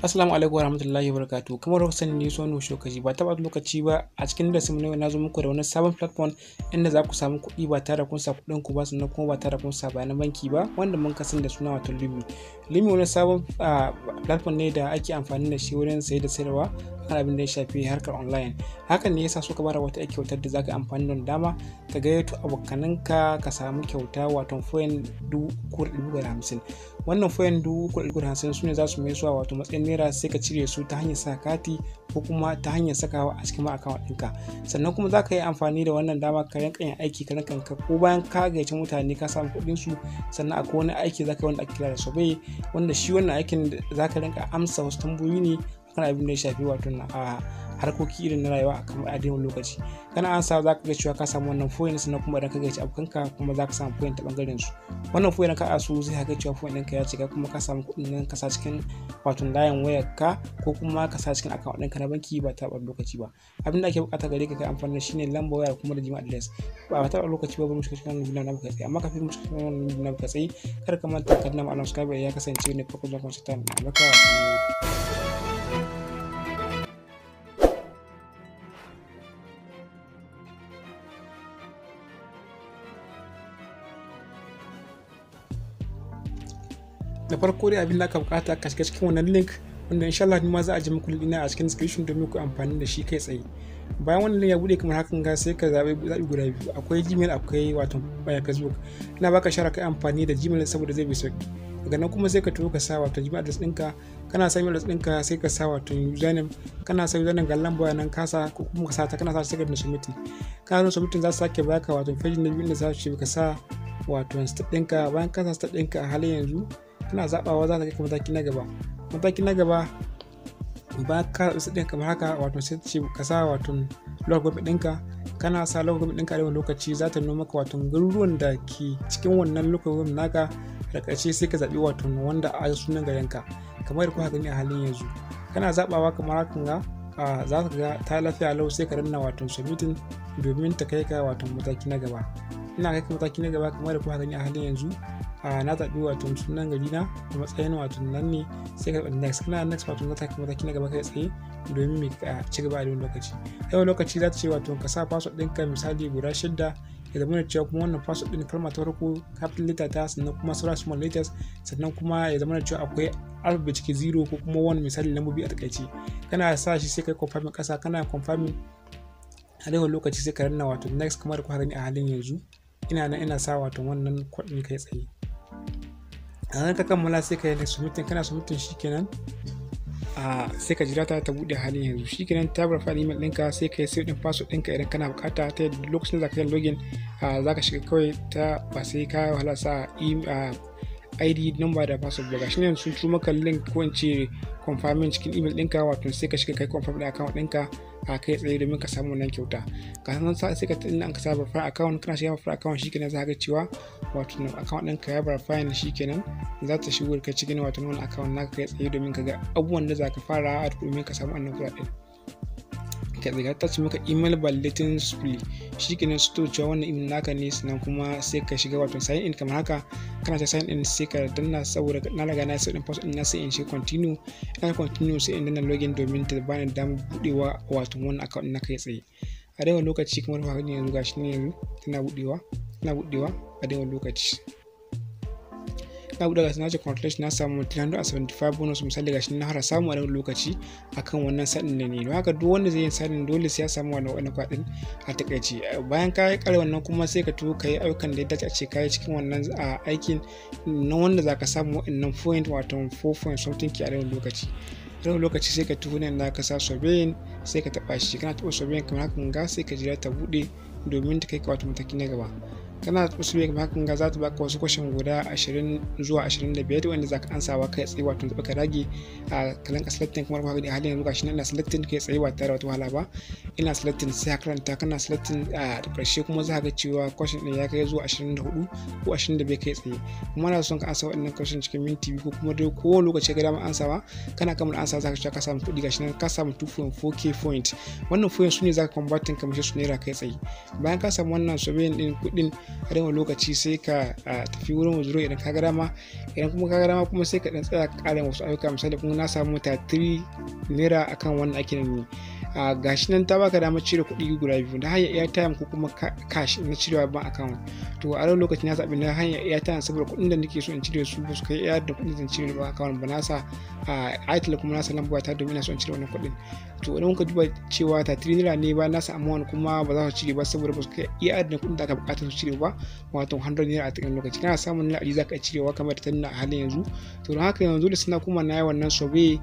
Assalamu alaikum warahmatullahi wabarakatuh. Kamar kuka sani ni Sonu Shokaji ba taɓa lokaci ba a cikin darasin na yau na zo muku da wani sabon platform inda za ku samu kuɗi ba tare da kun sa kuɗin ku ba, sannan kuma ba tare da kun sa bayanan banki ba, wanda mun kasan da suna wato Lumi. Lumi wani sabon platform ne da ake amfani da shi wurin saye da sayarwa kan abin da ya shafi harkar online. Hakan ne yasa suka bada wata kyautar da zaka amfani da dama ka gayyato abokananka ka samu kyauta, wato foyan 3,550. Wannan foyan 3,550 su ne za su mai suwa wato matsayin naira, sai ka cire su ta hanyar sa kati ko kuma ta hanyar sakawa a cikin account ɗinka. Sannan kuma za ka yi amfani da wannan dama ka rinka yin aiki ka rinka ko bayan ka gayyaci mutane ka samu kuɗin su. Sannan akwai wani aiki za ka yi wanda ake kira da survey, wanda shi wannan aikin za ka rinka amsa wasu tambayoyi ne kan abin da ya shafi wato a harkoki irin na rayuwa kamar a daidai lokaci. Kana ansa za ka ga cewa ka samu wannan point, sannan kuma idan ka gayyaci abokanka kuma za ka samu point ta bangaren su. Wannan point ka asu zai ga cewa point ɗinka ya cika, kuma ka samu kuɗin nan ka sa cikin wato layin wayar ka ko kuma ka sa cikin account ɗinka na banki ba ta ɓata lokaci ba. Abin da ake bukata gare ka kai amfani da shine lambar waya kuma da Gmail address. Ba ta ɓata lokaci ba, mu shiga cikin wannan bidiyon namu kai tsaye. Amma kafin mu shiga cikin wannan bidiyon namu kai tsaye, kada ka manta ka danna mana subscribe, ya kasance ne farko zuwa kuma ta maka. Da farko dai abin da aka bukata, ka shiga cikin wannan link wanda insha Allah ma za a ji muku link a cikin description domin ku amfani da shi kai tsaye. Bayan wannan link ya bude kamar hakan ga, sai ka zabi zabi guda biyu: akwai Gmail, akwai wato Facebook. Ina baka shawara kai amfani da Gmail saboda zai bi sauki. Daga nan kuma sai ka tafi ka sa wato Gmail address ɗinka. Kana sa email address ɗinka, sai ka sa wato username. Kana sa username, ga lamba nan ka sa ko kuma ka sa ta, kana sa sai ka danna submitting. Kana submitting, za su sake baka wato page na biyu inda za su ce ka sa wato state ɗinka. Bayan ka sa state ɗinka, a halin yanzu kana zabawa, za ta kai ka mataki na gaba. Mataki na gaba, ba ka zaɓi ɗin kamar haka, wato sai ce ka sa wato local government ɗinka. Kana sa local government ɗinka, a wani lokaci za ta nuna maka wato garuruwan da ke cikin wannan local government naka. Da ƙarshe sai ka zaɓi wato wanda a sunan garinka kamar kuka gani a halin yanzu. Kana zaɓawa kamar hakan ga, za ka ga ta lafiya lau, sai ka danna wato submitting domin ta kai ka wato mataki na gaba. Ina kai ka mataki na gaba kamar da kuka gani a halin yanzu. Na zaɓi wato sunan gari na a matsayin wato nan ne, sai ka zaɓi next. Kana next, wato za ta kai mataki na gaba kai tsaye domin mu ci gaba. A wani lokaci, a wani lokaci za ta ce wato ka sa password ɗinka, misali guda shidda, ya zama da cewa kuma wannan password ɗin kalma ta farko capital letter ta, sannan kuma sauran small letters, sannan kuma ya zama da cewa akwai alphabet ciki, zero ko kuma one, misali lambobi a takaice. Kana sa shi, sai kai confirming kasa. Kana confirming, a daidai lokaci sai ka danna wato next kamar da kuka gani a halin yanzu. Ina nan ina sa wato wannan code ɗin kai tsaye. A nan ka kammala, sai ka yi submitting. Kana submitting, shikenan, a sai ka jira ta ta bude. Halin yanzu shikenan ta verify email ɗinka, sai ka yi save ɗin password ɗinka idan kana bukata, ta yadda lokacin da ka yi login za ka shiga kawai ta ba sai ka wahala sa ID number da password ba. Gashi nan sun turo maka link ko in ce confirming cikin email ɗinka, wato sai ka shiga kai confirm da account ɗinka a kai tsaye domin ka samu wannan kyauta. Ka san sai ka inda an ka sa verify account. Kana shiga verify account, shikenan za ka ga cewa wato account ɗinka ya verify ne. Shikenan za ta shigo ka cikin wato wannan account naka kai tsaye domin ka ga abubuwan da za ka fara domin ka samu wannan kuɗaɗen. Ka riga ta ce maka email validating successfully. Shikenan su to cewa wannan email naka ne. Sannan kuma sai ka shiga wato sign in kamar haka. Kana ta sign in, sai ka danna, saboda na riga na sign in password na, sai in shi continue. Ina continue, sai in danna login domin ta bani damar budewa wato wannan account na kai tsaye. A dai lokaci kamar haka ne yanzu, gashi ne yanzu tana budewa, tana budewa. A dai lokaci na buɗe, gashi na ce congratulations, na samu 375 bonus. Misali gashi na har samu a lokaci akan wannan sign da ne. Don haka duk wanda zai yi sign dole sai ya samu wannan kuɗin a takaice. Bayan ka yi kare wannan kuma, sai ka tuwo ka yi ayyukan da ya dace a ce ka yi cikin wannan aikin na wanda za ka samu wannan point, wato 4 point something ke a lokaci. A lokaci sai ka tuhu nan da ka sa surveying, sai ka taɓa shi. Kana taɓa surveying kamar hakan ga, sai ka jira ta buɗe domin ta kai ka wato mataki na gaba. Kana taɓa surveying kamar hakan ga, za ta baka wasu question guda 20 zuwa 25 wanda za ka ansawa kai tsaye, wato zaɓa ka rage a kalan ka selecting kamar kuka gani a halin yanzu. Gashi nan ina selecting kai tsaye ba tare da wata wahala ba. Ina selecting, sai ka karanta. Kana selecting, a ƙarshe kuma za ka ga cewa question ɗin ya kai zuwa 24 ko 25 kai tsaye. Kuma ana son ka ansa waɗannan question cikin minti 2 ko kuma dai kowane lokaci ka dama ansawa. Kana kammala ansa, za ka cewa ka samu kuɗi. Gashi nan ka samu 2.4K point. Wannan point su ne za ka converting kamar su naira kai tsaye. Bayan ka samu wannan surveying ɗin kuɗin A dama lokaci sai ka tafi wurin withdraw idan ka ga dama. Idan kuma ka ga dama kuma sai ka dan tsaya ka ƙara wasu ayyuka. Misali kuma na samu 33 naira akan wannan aikin ne. Gashi nan ta baka damar cire kuɗi guda biyu, da hanyar airtime ko kuma cash na cirewa bank account. To a lokacin na zaɓi na hanyar airtime saboda kuɗin da nake so in cire su ba su kai iya da kuɗin zan cire bank account ba. Na sa Airtel kuma na sa lambar ta domin ina so in cire wannan kuɗin. To idan kuka duba cewa 33 naira ne ba na sa amount, kuma ba za su cire ba saboda ba su kai iya adadin kuɗin da aka buƙata su cire ba, wato 100 naira. A cikin lokaci kana samun naira 100 za ka iya cirewa kamar ta nuna a halin yanzu. To don haka yanzu da suna kuma na yi wannan survey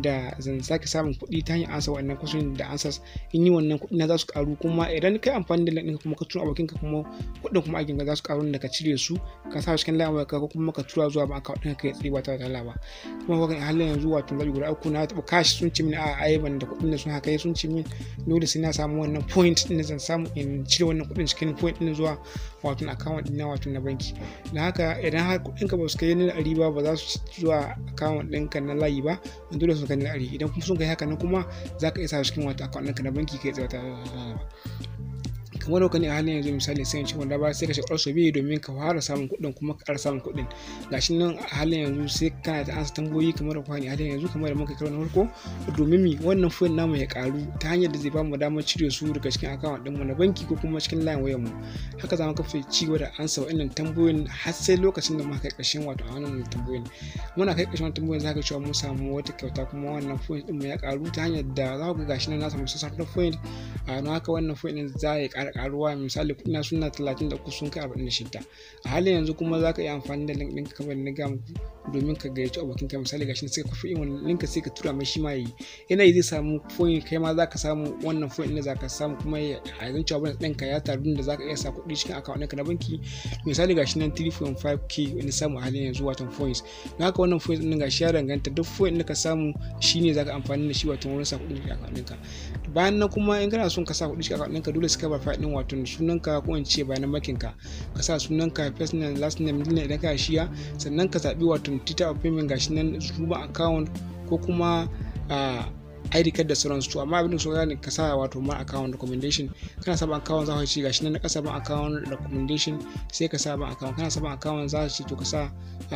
da zan sake samun kuɗi ta hanyar ansa wannan question da answers in yi wannan, kuɗi na za su karu. Kuma idan kai amfani da link ɗinka kuma ka tura abokinka, kuma kuɗin kuma aikin za su karu da ka cire su ka sa cikin layin wayarka ko kuma ka tura zuwa bank account ɗinka kai tsaye ba tare da ba. Kuma a halin yanzu wato zaɓi guda uku na taɓa cash, sun ce mini a ai ban da kuɗin da sun haka, sun ce min dole sai na samu wannan point ɗin da zan samu in cire wannan kuɗin cikin point ɗin zuwa wato account ɗina wato na banki. Da haka idan har kuɗinka ba su kai naira 100 ba, ba za su zuwa account ɗinka na layi ba, dole su kai naira 100. Idan kuma sun kai haka nan kuma za ka iya sa cikin wato account ɗinka na banki kai tsaye ba kamar da ne a halin yanzu. Misali sai in ci wanda ba sai ka shiga also biyu domin ka fara samun kuɗin kuma ka ƙara samun kuɗin. Gashi nan a halin yanzu sai kana ta ansa tambayoyi kamar da kwani a halin yanzu, kamar da muka karo na farko, domin mi wannan fuel namu ya ƙaru ta hanyar da zai bamu damar cire su daga cikin account ɗinmu na banki ko kuma cikin layin wayar mu. Haka za mu kafa ci gaba da ansa wa'annan tambayoyin har sai lokacin da muka kai ƙarshen wato a wannan tambayoyin. Muna kai ƙarshen tambayoyin, za ka cewa mun samu wata kyauta kuma wannan fuel ɗin mu ya ƙaru ta hanyar da za ku ga gashi nan na samu sassan point. A don haka wannan fuel ɗin za ya ƙara karuwa. Misali kuɗina suna 33, sun kai 46 a halin yanzu. Kuma za ka iya amfani da link ɗinka kamar na gaya muku domin ka gayyaci abokinka. Misali gashi sai ka kwafi wannan link sai ka tura mai, shi ma yi yana yi zai samu point, kai ma za ka samu wannan point ɗin za ka samu. Kuma a yanzu cewa bonus ɗinka ya taru da za ka iya sa kuɗi cikin account ɗinka na banki. Misali gashi nan 3.5K wani samu a halin yanzu wato points. Don haka wannan points ɗin gashi ya danganta, duk point da ka samu shine za ka amfani da shi wato wurin sa kuɗi cikin account ɗinka. Bayan nan kuma in kana son ka sa kuɗi cikin account ɗinka, dole sai ka verify ɗin wato sunanka ko in ce bayanan bankin ka. Ka sa sunanka, first name, last name, middle name idan ka shiya, sannan ka zaɓi wato type of payment, gashi nan zuba account ko kuma ID card da sauransu. To amma abin da so gane, ka sa wato ma account recommendation. Kana sa account, za ka ci gashi nan na kasa ban account recommendation, sai ka sa ban account. Kana sa ban account, za ka ce to ka sa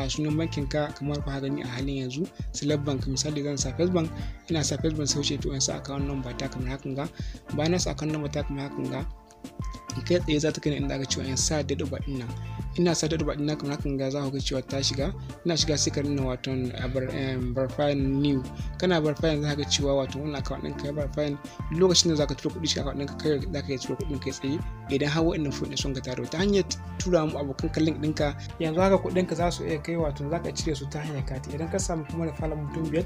sunan bankin ka kamar ku gani a halin yanzu, Select Bank. Misali zan sa First Bank. Ina sa First Bank, sai wuce to in sa account number ta kamar hakan ga. Bayan na sa account number ta kamar hakan ga, kai tsaye za ta kai inda aka cewa in sa date of birth ɗin nan. Ina sa date of birth ɗin kamar hakan ga, za ku ga cewa ta shiga. Ina shiga sai ka nuna wato verify new. Kana verify, za ka ga cewa wato wannan account ɗinka ya verify. Lokacin da za ka tura kuɗi cikin account ɗinka kai, za ka iya tura kuɗin kai tsaye idan har wa'annan kuɗin sun ka taro ta hanyar tura mu abokan link ɗinka. Yanzu haka kuɗinka za su iya kai wato za ka cire su ta hanyar kati. Idan ka samu kuma da falon mutum biyar,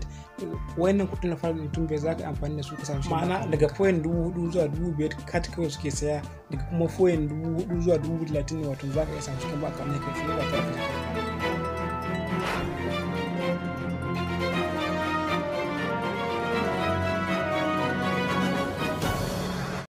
wayannan kuɗin na falon mutum biyar za ka amfani da su ka samu. Ma'ana daga point 4,000 zuwa 5,000 kati kawai suke saya, daga kuma point 4,000 zuwa 30,000 ne wato za ka iya samu cikin ba account ɗinka kai tsaye ba tare da